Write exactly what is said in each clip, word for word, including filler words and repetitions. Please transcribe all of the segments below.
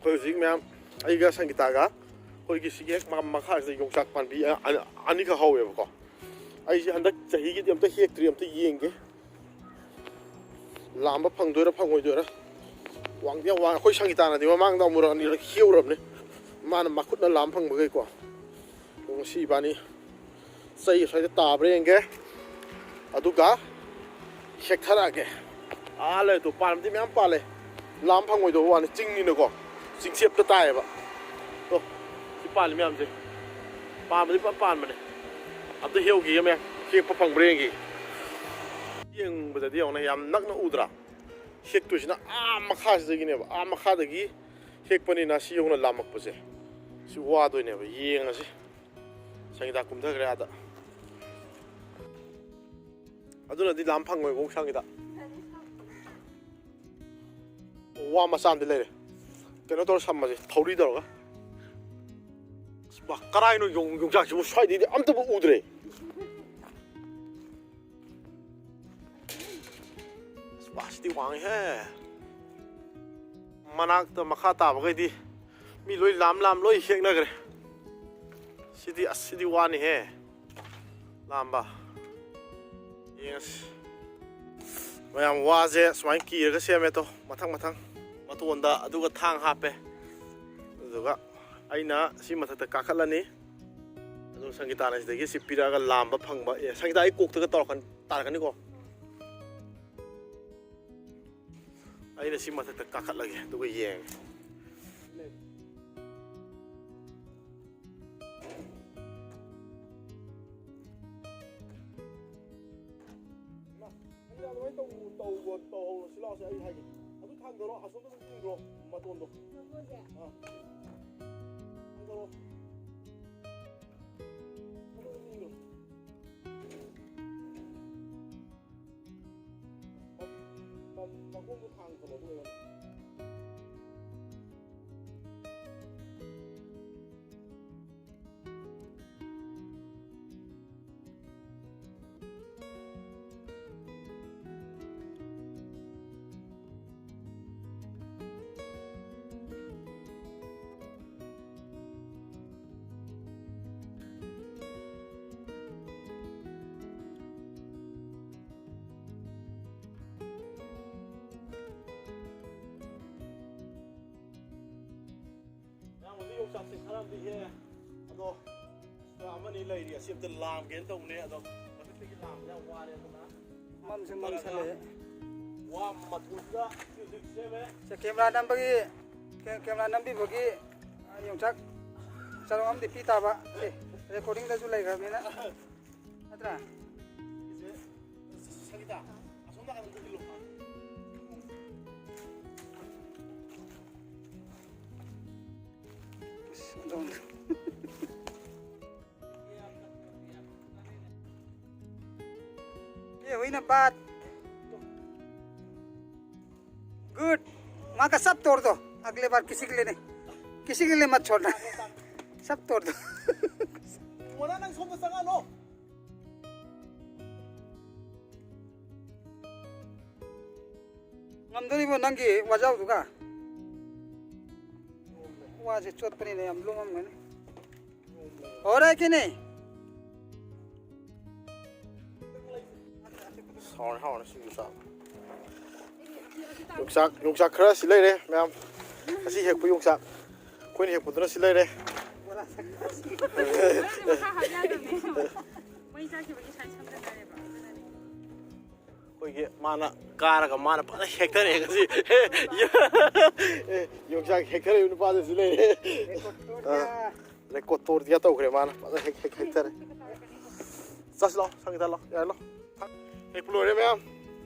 ꯑꯩꯈꯣꯏ ꯍꯧꯖꯤꯛ ꯃꯌꯥꯝ, ꯑꯩꯒ ꯁꯪꯒꯤꯇꯥꯒ, ꯑꯩꯈꯣꯏꯒꯤ ꯁꯤꯒꯤ ꯍꯦꯛ ꯃ-, ꯃꯈꯥꯁꯤꯗ ꯌꯣꯡꯆꯥꯛ ꯄꯥꯝꯕꯤ ꯑ-, ꯑ-, ꯑꯅꯤꯈꯛ ꯍꯧꯋꯦꯕꯀꯣ꯫ ꯑꯩꯁꯦ ꯍꯟꯗꯛ ꯆꯍꯤꯒꯤꯗꯤ ꯑꯝꯇ ꯍꯦꯛꯇ꯭ꯔꯤ, ꯑꯝꯇ ꯌꯦꯡꯒꯦ꯫ ꯂꯥꯝꯕ ꯐꯪꯗꯣꯏꯔꯥ ꯐꯪꯉꯣꯏꯗꯣꯏꯔꯥ꯫ ꯋꯥꯡꯗꯤ ꯌꯥꯝ ꯋꯥꯡꯉꯦ꯫ ꯑꯩꯈꯣꯏ ꯁꯪꯒꯤꯇꯥꯅꯗꯤ ꯃꯃꯥꯡꯗ ꯑꯃꯨꯔꯛ ꯑꯅꯤꯔꯛ ꯍꯦꯛꯎꯔꯕꯅꯦ, ꯃꯥꯅ ꯃꯈꯨꯠꯅ ꯂꯥꯝ ꯐꯪꯕꯈꯩꯀꯣ꯫ ꯑꯗꯣ ꯉꯁꯤ ꯏꯕꯥꯅꯤ ꯆꯩ ꯑꯁ꯭ꯋꯥꯏꯗ ꯇꯥꯕ꯭ꯔꯥ ꯌꯦꯡꯒꯦ, ꯑꯗꯨꯒ ꯍꯦꯛꯊꯔꯛꯑꯒꯦ꯫ ꯑꯥ ꯂꯩ, ꯇꯨ ꯄꯥꯟꯕꯗꯤ ꯃꯌꯥꯝ ꯄꯥꯜꯂꯦ, ꯂꯥꯝ ꯐꯪꯉꯣꯏꯗꯧꯕ ꯋꯥꯅꯤ, ꯆꯤꯡꯅꯤꯅꯀꯣ꯫ ꯆꯤꯡꯆꯦꯞꯇ ꯇꯥꯏꯌꯦꯕ꯫ ꯇꯣ, ꯁꯤ ꯄꯥꯜꯂꯤ ꯃꯌꯥꯝꯁꯦ, ꯄꯥꯟꯕꯗꯤ ꯐꯖꯅ ꯄꯥꯟꯕꯅꯦ꯫ ꯑꯝꯇ ꯍꯦꯛꯎꯈꯤꯒꯦ ꯃꯌꯥꯝ, ꯍꯦꯛꯄ ꯐꯪꯕ꯭ꯔꯥ ꯌꯦꯡꯒꯦ꯫ ꯌꯦꯡꯕꯗꯗꯤ ꯌꯦꯡꯉꯨꯅꯦ, ꯌꯥꯝ ꯅꯛꯅ ꯎꯗ꯭ꯔꯥ? ꯍꯦꯛꯇꯣꯏꯁꯤꯅ ꯑꯥ ꯃꯈꯥꯁꯤꯗꯒꯤꯅꯦꯕ, ꯑꯥ ꯃꯈꯥꯗꯒꯤ ꯍꯦꯛꯄꯅꯤꯅ ꯁꯤ ꯌꯧꯅ ꯂꯥꯝꯃꯛꯄꯁꯦ ꯁꯤ ꯋꯥꯗꯣꯏꯅꯦꯕ꯫ ꯌꯦꯡꯉꯁꯤ꯫ ꯁꯪꯒꯤꯇꯥ ꯀꯨꯝꯊꯈ꯭ꯔꯦ ꯑꯥꯗ꯫ ꯑꯗꯨꯅꯗꯤ ꯂꯥꯝ ꯐꯪꯉꯣꯏꯕ ꯁꯪꯒꯤꯇꯥ꯫ ꯋꯥ ꯃꯆꯥ ꯑꯃꯗꯤ ꯂꯩꯔꯦ, ꯀꯩꯅꯣ ꯇꯧꯔ ꯁꯝꯃꯁꯦ, ꯊꯧꯔꯤ ꯇꯧꯔꯒ꯫ ꯑꯁ, ꯕꯥ, ꯀꯔꯥꯏꯅꯣ ꯌꯣꯡ-, ꯌꯣꯡꯆꯥꯛꯁꯤꯕꯨ ꯁ꯭ꯋꯥꯏꯗꯩꯗꯤ ꯑꯝꯇꯕꯨ ꯎꯗ꯭ꯔꯦ꯫ ꯑꯁ, ꯋꯥꯁꯤꯗꯤ ꯋꯥꯡꯉꯤꯍꯦ꯫ ꯃꯅꯥꯛꯇ ꯃꯈꯥ ꯇꯥꯕꯈꯩꯗꯤ ꯃꯤ ꯂꯣꯏ ꯂꯥꯝ ꯂꯥꯝ ꯂꯣꯏ ꯍꯦꯛꯅꯈ꯭ꯔꯦ꯫ ꯁꯤꯗꯤ, ꯑꯁ, ꯁꯤꯗꯤ ꯋꯥꯅꯤꯍꯦ ꯂꯥꯝꯕ꯫ ꯌꯦꯡꯉꯁꯤ꯫ ꯃꯌꯥꯝ, ꯋꯥꯁꯦ ꯁꯨꯃꯥꯏꯅ ꯀꯤꯔꯒ ꯁꯦꯝꯃꯦ꯫ ꯇꯣ, ꯃꯊꯪ ꯃꯊꯪ ꯃꯇꯣꯟꯗ ꯑꯗꯨꯒ ꯊꯥꯡ ꯍꯥꯞꯄꯦ꯫ ꯑꯗꯨꯗꯨꯒ ꯑꯩꯅ ꯁꯤ ꯃꯊꯛꯇ ꯀꯥꯈꯠꯂꯅꯤ꯫ ꯑꯗꯨ ꯁꯪꯒꯤꯇꯥꯅ ꯁꯤꯗꯒꯤ ꯁꯤ ꯄꯤꯔꯛꯑꯒ ꯂꯥꯝꯕ ꯐꯪꯕ꯫ ꯑꯦ, ꯁꯪꯒꯤꯇꯥ, ꯑꯩ ꯀꯣꯛꯇꯒ ꯇꯧꯔꯛꯀꯅꯤ, ꯇꯥꯔꯛꯀꯅꯤꯀꯣ꯫ ꯑꯩꯅ ꯁꯤ ꯃꯊꯛꯇ ꯀꯥꯈꯠꯂꯒꯦ, ꯑꯗꯨꯒ ꯌꯦꯡꯉꯦ꯫ ꯏꯃꯥ, ꯅꯪꯗꯤ ꯑꯗꯨꯃꯥꯏꯅ ꯇꯧ-, ꯇꯧꯕ, ꯇꯧꯍꯧꯔꯣ꯫ ꯁꯤ ꯂꯥꯎꯁꯦ, ꯑꯩ ꯍꯥꯏꯒꯦ꯫ ꯑꯗꯨ ꯊꯥꯡꯗꯔꯣ, ꯑꯁꯣꯝꯗ ꯑꯗꯨꯝ ꯆꯤꯡꯈ꯭ꯔꯣ, ꯃꯇꯣꯟꯗꯣ꯫ ꯃꯇꯣꯟꯁꯦ? ꯑꯥ꯫ ꯊꯥꯡꯗꯔꯣ꯫ ꯑꯗꯨ ꯑꯗꯨꯝ ꯆꯤꯡꯈ꯭ꯔꯣ꯫ ꯃ-, ꯃ-, ꯃꯈꯣꯡꯗꯣ ꯊꯥꯡ ꯊꯝꯃꯣ, ꯑꯗꯨ ꯑꯣꯏꯔꯒꯅ꯫ ꯆꯥꯛꯁꯦ ꯈꯔ ꯑꯃꯗꯤ ꯍꯦꯛꯑꯦ꯫ ꯑꯗꯣ ꯈꯔ ꯑꯃꯅꯤ ꯂꯩꯔꯤ꯫ ꯑꯁꯤ ꯑꯝꯇ ꯂꯥꯝꯒꯦꯅ ꯇꯧꯕꯅꯦ꯫ ꯑꯗꯣ ꯃꯊꯛꯇꯒꯤ ꯂꯥꯝꯕꯗ ꯌꯥꯝ ꯋꯥꯔꯦ꯫ ꯑꯗꯨꯅ ꯃꯝꯁꯨ ꯃꯝꯁꯜꯂꯛꯑꯦ꯫ ꯋꯥ ꯃꯇꯣꯟꯗ ꯍꯧꯖꯤꯛ ꯁꯦꯝꯃꯦ꯫ ꯁꯦ, ꯀꯦꯃꯦꯔꯥ ꯅꯝꯕꯒꯤ, ꯀꯦ-, ꯀꯦꯃꯦꯔꯥ ꯅꯝꯕꯤꯕꯒꯤ, ꯑ, ꯌꯣꯡꯆꯥꯛ ꯆꯔꯣꯡ ꯑꯃꯗꯤ ꯄꯤ ꯇꯥꯕ꯫ ꯁꯦ, ꯔꯦꯀꯣꯔꯗꯤꯡꯗꯁꯨ ꯂꯩꯈ꯭ꯔꯕꯅꯤꯅ꯫ ꯅꯠꯇ꯭ꯔꯥ? ꯁꯤꯁꯦ, ꯁꯪꯒꯤꯇꯥ, ꯑꯁꯣꯝ ꯅꯥꯀꯟꯗ ꯑꯝꯇ ꯏꯜꯂꯣ꯫ ꯑꯁ, ꯑꯗꯣꯝꯗ꯫ ये हुई ना बात। गुड। वहाँ का सब तोड़ दो, अगले बार किसी के लिए नहीं, किसी के लिए मत छोड़ना। सब तोड़ दो। Wala nang sumba sa ano? ꯉꯝꯗꯣꯔꯤꯕꯣ ꯅꯪꯒꯤ ꯋꯥꯖꯥꯎꯗꯨꯒ? ꯋꯥꯁꯦ ꯆꯣꯠꯄꯅꯤꯅ ꯌꯥꯝ ꯂꯨꯝꯃꯝꯒꯅꯤ꯫ ꯍꯣꯔꯦ ꯀꯦꯅꯦ꯫ ꯍꯥꯎꯔꯦ, ꯍꯥꯎꯔꯦ, ꯁꯤꯡꯖꯨ ꯆꯥꯕ꯫ ꯌꯣꯡꯆꯥꯛ, ꯌꯣꯡꯆꯥꯛ ꯈꯔ ꯁꯤ ꯂꯩꯔꯦ, ꯃꯌꯥꯝ꯫ ꯑꯁꯤ ꯍꯦꯛꯄ ꯌꯣꯡꯆꯥꯛ꯫ ꯑꯩꯈꯣꯏꯅ ꯍꯦꯛꯄꯗꯨꯅ ꯁꯤ ꯂꯩꯔꯦ꯫ ꯃꯈꯥ ꯍꯥꯞ ꯌꯥꯗꯕꯅꯦ꯫ ꯃꯩ ꯆꯥꯈꯤꯕꯒꯤ ꯁ꯭ꯋꯥꯏ ꯁꯝꯖꯟꯅꯔꯦꯕ, ꯑꯗꯨꯅꯅꯦ꯫ ꯑꯩꯈꯣꯏꯒꯤ ꯃꯥꯅ ꯀꯥꯔꯒ ꯃꯥꯅ ꯐꯖꯅ ꯍꯦꯛꯊꯔꯛꯑꯦ ꯉꯁꯤ꯫ ꯑꯦ, ꯌꯣꯡꯆꯥꯛ ꯍꯦꯛꯊꯔꯛꯏꯕ ꯅꯨꯄꯥꯗꯨ ꯁꯤ ꯂꯩꯔꯦ꯫ ꯑꯥ, ꯔꯦꯀꯣꯔꯗ ꯇꯧꯔꯗꯤ ꯇꯧꯈ꯭ꯔꯦ ꯃꯥꯅ꯫ ꯐꯖꯅ ꯍꯦꯛ, ꯍꯦꯛ, ꯍꯦꯛꯊꯔꯦ꯫ ꯆꯠꯁꯤ ꯂꯥꯛꯑꯣ, ꯁꯪꯒꯤꯇꯥ ꯂꯥꯛꯑꯣ, ꯌꯥꯔꯦ ꯂꯥꯛꯑꯣ꯫ ꯍꯦꯛꯄ ꯂꯣꯏꯔꯦ ꯃꯌꯥꯝ꯫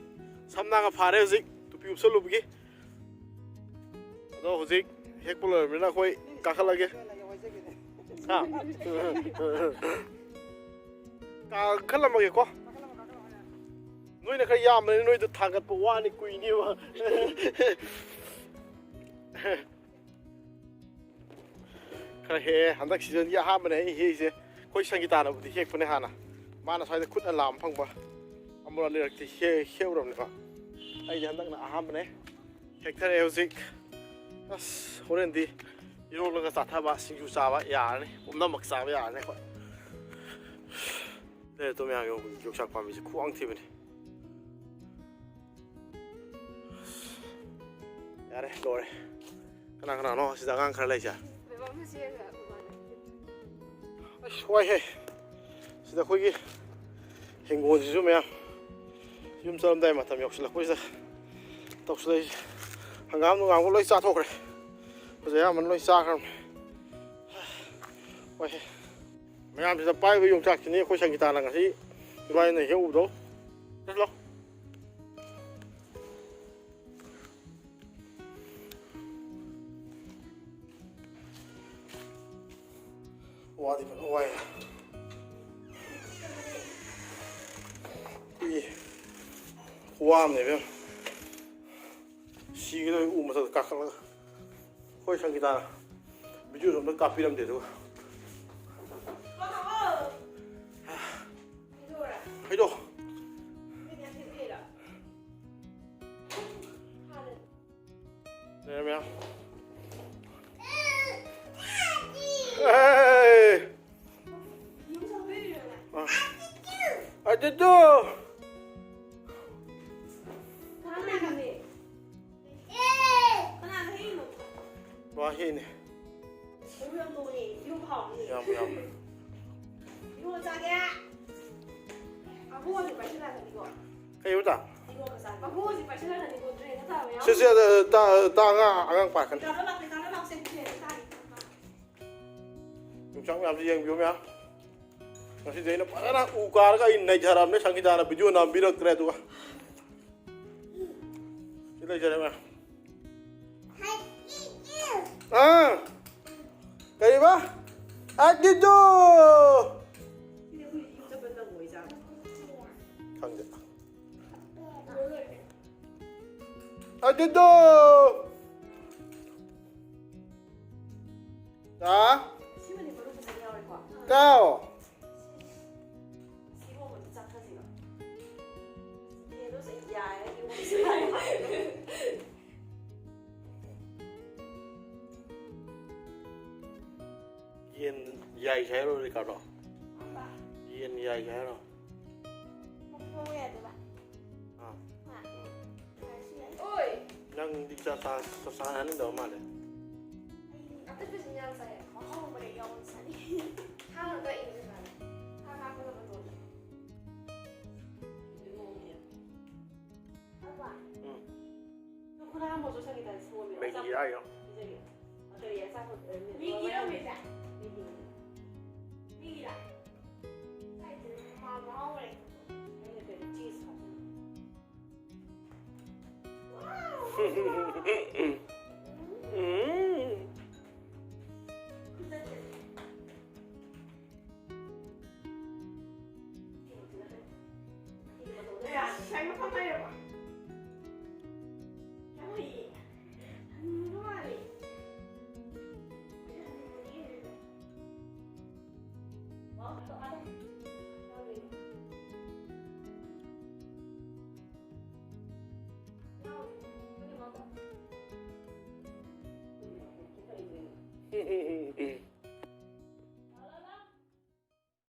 ꯁꯝ ꯅꯥꯒ ꯐꯥꯔꯦ ꯍꯧꯖꯤꯛ꯫ ꯇꯨꯄꯤ ꯎꯞꯁꯜꯂꯨꯕꯒꯤ꯫ ꯑꯗꯣ ꯍꯧꯖꯤꯛ ꯍꯦꯛꯄ ꯂꯣꯏꯔꯕꯅꯤꯅ ꯑꯩꯈꯣꯏ ꯀꯥꯈꯠꯂꯒꯦ꯫ ꯍꯥ? ꯀꯥꯈꯠꯂꯝꯃꯒꯦꯀꯣ꯫ ꯅꯣꯏꯅ ꯈꯔ ꯌꯥꯝꯕꯅꯤꯅ ꯅꯣꯏꯗꯣ ꯊꯥꯡꯒꯠꯄ ꯋꯥꯅꯤ, ꯀꯨꯏꯅꯦꯕ꯫ ꯈꯔ ꯍꯦꯛꯑꯦ꯫ ꯍꯟꯗꯛ ꯁꯤꯖꯟꯒꯤ ꯑꯍꯥꯟꯕꯅꯦ ꯑꯩ ꯍꯦꯛꯏꯁꯦ꯫ ꯑꯩꯈꯣꯏ ꯁꯪꯒꯤꯇꯥꯅꯕꯨꯗꯤ ꯍꯦꯛꯄꯅꯦ ꯍꯥꯟꯅ꯫ ꯃꯥꯅ ꯁ꯭ꯋꯥꯏꯗ ꯈꯨꯠꯅ ꯂꯥꯝ ꯐꯪꯕ ꯑꯃꯨꯔꯛ ꯑꯅꯤꯔꯛꯇꯤ ꯍꯦꯛ-, ꯍꯦꯛꯎꯔꯕꯅꯦꯕ꯫ ꯑꯩꯗꯤ ꯍꯟꯗꯛꯅ ꯑꯍꯥꯟꯕꯅꯦ꯫ ꯍꯦꯛꯊꯔꯛꯑꯦ ꯍꯧꯖꯤꯛ꯫ ꯑꯁ, ꯍꯣꯔꯦꯟꯗꯤ ꯏꯔꯣꯜꯂꯒ ꯆꯥꯊꯕ, ꯁꯤꯡꯖꯨ ꯆꯥꯕ ꯌꯥꯔꯅꯤ꯫ ꯄꯨꯝꯅꯃꯛ ꯆꯥꯕ ꯌꯥꯔꯅꯤ ꯑꯩꯈꯣꯏ꯫ ꯂꯩꯔꯦ, ꯇꯨ ꯃꯌꯥꯝ ꯌꯣꯡ-, ꯌꯣꯡꯆꯥꯛ ꯄꯥꯝꯕꯤꯁꯦ ꯈꯨꯋꯥꯡ ꯊꯤꯕꯅꯤ꯫ ꯌꯥꯔꯦ, ꯂꯣꯏꯔꯦ꯫ ꯀꯅꯥ ꯀꯅꯥꯅꯣ ꯁꯤꯗ ꯑꯉꯥꯡ ꯈꯔ ꯂꯩꯁꯦ? ꯑꯃ ꯆꯦꯟꯈ꯭ꯔ ꯃꯥꯜꯂꯦ꯫ ꯑꯁ, ꯋꯥꯏꯍꯦ꯫ ꯁꯤꯗ ꯑꯩꯈꯣꯏꯒꯤ ꯍꯤꯡꯒꯣꯜꯁꯤꯁꯨ ꯃꯌꯥꯝ, ꯌꯨꯝ ꯆꯠꯂꯝꯗꯥꯏ ꯃꯇꯝ ꯌꯧꯁꯤꯜꯂꯛꯄꯁꯤꯗ ꯇꯧꯁꯤꯜꯂꯛꯏꯁꯦ꯫ ꯍꯪꯒꯥꯝ ꯅꯨꯡꯒꯥꯝꯒ ꯂꯣꯏ ꯆꯥꯊꯣꯛꯈ꯭ꯔꯦ꯫ ꯑꯩꯈꯣꯏꯁꯦ ꯑꯌꯥꯝꯕꯅ ꯂꯣꯏ ꯆꯥꯈ꯭ꯔꯕꯅꯦ꯫ ꯋꯥꯏꯍꯦ꯫ ꯃꯌꯥꯝꯁꯤꯗ ꯄꯥꯏꯕ ꯌꯣꯡꯆꯥꯛꯁꯤꯅꯤ ꯑꯩꯈꯣꯏ ꯁꯪꯒꯤꯇꯥꯅ ꯉꯁꯤ ꯏꯕꯥꯅꯤꯅ ꯍꯦꯛꯎꯕꯗꯣ꯫ ꯆꯠꯂꯣ꯫ ꯋꯥꯗꯤ ꯐꯖꯅ ꯋꯥꯏ꯫ ꯏ, ꯈꯨꯋꯥ ꯑꯃꯅꯦ ꯏꯕꯦꯝ꯫ ꯁꯤꯒꯗꯧꯔꯦ ꯎ ꯃꯊꯛꯇ ꯀꯥꯈꯠꯂꯒ꯫ ꯑꯩꯈꯣꯏ ꯁꯪꯒꯤꯇꯥꯅ ꯚꯤꯗꯤꯑꯣꯁꯨ ꯑꯝꯇ ꯀꯥꯞꯄꯤꯔꯝꯗꯦ ꯑꯗꯨꯒ꯫ ꯍꯩꯗꯣ꯫ ꯂꯩꯔꯝꯃꯦ꯫ ꯑꯦ! ꯑ꯫ ꯑꯗꯨꯗꯣ! ꯀꯅꯥꯅ ꯍꯦꯛꯏꯅꯣ? ꯀꯅꯥꯅ ꯍꯦꯛꯏꯅꯣ? ꯋꯥ ꯍꯦꯛꯏꯅꯦ꯫ ꯃꯔꯨ ꯌꯥꯝ ꯇꯣꯡꯉꯦ꯫ ꯏꯔꯣꯝꯕ ꯍꯥꯎꯅꯤ꯫ ꯌꯥꯝ, ꯌꯥꯝ꯫ ꯏꯔꯣꯝꯕ ꯆꯥꯒꯦ꯫ ꯑꯕꯨꯡꯉꯣꯁꯨ ꯄꯥꯏꯁꯤꯜꯂꯛꯀꯅꯤꯀꯣ꯫ ꯀꯩ ꯍꯥꯏꯕ ꯇꯥ? ꯏꯔꯣꯝꯕ ꯆꯥꯒꯦ꯫ ꯑꯕꯨꯡꯉꯣꯁꯨ ꯄꯥꯏꯁꯤꯜꯂꯛꯀꯅꯤꯀꯣ, drain ꯇꯥꯕ ꯌꯥꯎ-, ꯁꯦ, ꯁꯦ, ꯑꯗ, ꯇꯥ-, ꯇꯥ ꯉꯥ ꯑꯉꯥꯡ ꯄꯥꯏꯔꯛꯀꯅꯤ꯫ ꯀꯥꯟꯅ ꯂꯥꯛꯀꯦ, ꯀꯥꯟꯅ ꯂꯥꯛꯁꯦ, drain ꯇꯥꯒꯦ꯫ ꯌꯣꯡꯆꯥꯛ ꯃꯌꯥꯝꯁꯦ ꯌꯦꯡꯕꯤꯌꯨ ꯃꯌꯥꯝ꯫ ꯉꯁꯤꯗꯤ ꯑꯩꯅ ꯐꯖꯅ ꯎ ꯀꯥꯔꯒ ꯑꯩ ꯅꯩꯊꯔꯕꯅꯦ, ꯁꯪꯒꯤꯇꯥꯅ ꯚꯤꯗꯤꯑꯣ ꯅꯝꯕꯤꯔꯛꯇ꯭ꯔꯦ ꯑꯗꯨꯒ꯫ ꯁꯤ ꯂꯩꯖꯔꯦ ꯃꯌꯥꯝ꯫ ꯑꯥ! ꯀꯔꯤꯕ? ꯑꯗꯨꯗꯣ! ꯈꯪꯗꯦ꯫ ꯑꯗꯨꯗꯣ! ꯆꯥ? ꯁꯤꯃꯗꯤ ꯃꯔꯨ ꯐꯖꯅ ꯌꯥꯎꯔꯦꯀꯣ꯫ ꯀꯥꯎ꯫ ꯁꯤꯒꯨꯝꯕꯗꯤ ꯆꯥꯛ ꯈꯔ ꯁꯤꯒ꯫ ꯌꯦꯟꯗꯣ ꯁꯤ ꯌꯥꯏꯔꯦ, ꯌꯦꯔꯨꯝꯁꯤ ꯌꯥꯏꯔꯦ꯫ ꯌꯦꯟ ꯌꯥꯏꯁꯦ ꯍꯥꯏꯔꯣ, ꯔꯤꯀꯥꯔꯗꯣ? ꯌꯦꯟ ꯌꯥꯏꯁꯦ ꯍꯥꯏꯔꯣ? ꯃꯈꯣꯡ ꯌꯥꯗꯕ꯫ ꯑꯥ꯫ ꯃꯥ꯫ ꯌꯥꯔꯁꯨ ꯌꯥꯏ꯫ ꯅꯪꯗꯤ ꯆꯥ-, ꯆꯥ-, ꯆꯥ-, ꯆꯥꯅꯅꯤꯡꯗꯕ ꯃꯥꯜꯂꯦ꯫ ꯑꯩꯗꯤ ꯑꯇꯣꯞꯄꯁꯤꯡ ꯆꯥꯛꯁꯦ ꯃꯍꯥꯎ ꯑꯃ ꯌꯥꯎꯅ ꯆꯥꯅꯤꯡꯉꯤ꯫ ꯊꯥꯡꯅ ꯀꯛꯏꯅꯦ ꯀꯩꯀꯥꯅ꯫ ꯊꯥꯡ ꯍꯥꯞꯄꯒ ꯃꯇꯣꯟꯗ꯫ ꯑꯗꯨ ꯃꯑꯣꯡꯅꯦ꯫ ꯑꯄꯥ꯫ ꯎꯝ꯫ ꯅꯪ ꯈꯨꯗꯥꯡ ꯑꯃꯁꯨ ꯁꯪꯒꯤꯇꯥꯗꯤ ꯁꯪꯉꯣꯃꯤ꯫ ꯃꯦꯒꯤ ꯑꯆꯥꯄꯣꯠ ꯍꯥꯏꯌꯣ꯫ ꯄꯤꯖꯒꯦ꯫ ꯑ, ꯀꯔꯤ ꯑꯆꯥꯄꯣꯠ, ꯑ, ꯃꯦꯒꯤꯔꯣ ꯃꯦꯒꯤ꯫ ꯃꯤꯁꯦ? ꯃꯦꯒꯤꯅꯦ꯫ ꯃꯤꯒꯤꯔꯥ? ꯀꯥꯏꯗꯩꯅꯣ? ꯃꯍꯥꯎ, ꯃꯍꯥꯎ ꯂꯩ꯫ ꯑꯩꯅ ꯀꯔꯤ ꯆꯤꯁ ꯍꯥꯞꯆꯤꯟꯕ꯫ ꯎꯝ꯫ ꯀꯌꯥ ꯁꯥꯏ ꯃꯐꯝ ꯂꯩꯔꯕ?